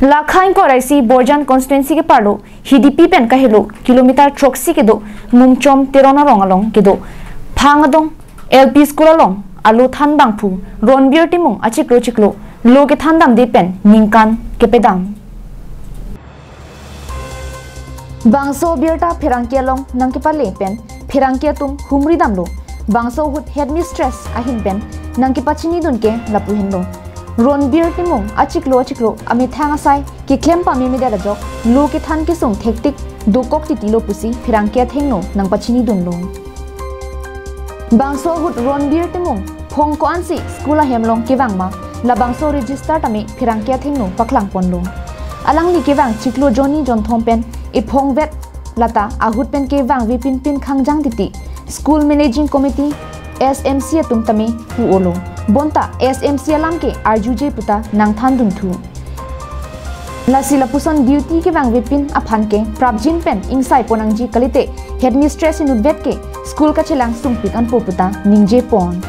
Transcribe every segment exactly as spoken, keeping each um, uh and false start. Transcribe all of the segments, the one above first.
Lakha ingkoi ra isi Borjan constituency keparlo Hidipi pen kahelo kilometer throksi kedo Mumchom Teron arong along kedo Phang adong L P school along alo thanbangphu Ronbir Timung achiklo chiklo lo kethan damde pen ningkan kepedam. Bangso birta pherangke along nangkepale pen pherangke atum humri damlo. Bangso ahut headmistress ahin pen nangkepachinidun ke lapu henlo. Ronbir Timung achiklo achiklo amethang asai keklem pamemedet ajok lo kethan kesung thektik dokok titilo pusi pherangke athengno nangpachinidunlo. Bangso ahut Ronbir Timung phong ko-ansi school ahem along kevang ma, labangso register tame pherangke athengno paklangponlo. Alangli kevang chiklo jonni jonthom pen ephong vet lata ahut pen kevangve pinpin khangjang titi School Managing Committee, S M C atum tame pu-olo. Bonta S M C alam ke arjuje puta nangthandunthu. Lasi lapuson duty kevangve pin aphan ke prapjin pen ingsai ponnangji kalite headmistress inutvet ke school kachelang sungpik anpo puta ningjepon.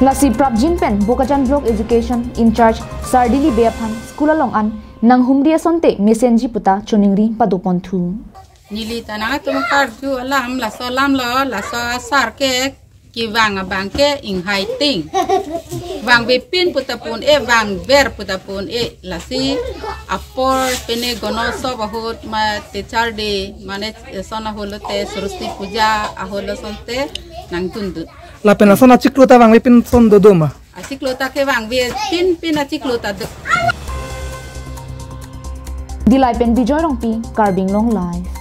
Lasi prapjin pen Bokajan Block Education in-charge Sardili Bey aphan school along an nanghumri asonte mesenji puta choningri padoponthu. Neli ta nangtum karju alam, laso alamlo, laso asar ke kevang abang ke inghai ting. Vangve pin puta pon-e, vangver puta pon-e, lasi apor pene gono sop ahut ma Teacher Day, mane son ahut lote Saraswati Puja ahut lo asonte nangdundun. Lapen ason achiklo ta vangve pin ason dodo ma? Achiklo ta kevangve pinpin achiklo ta do. Dillai pen Bijoy Rongpi, Karbi Anglong Live.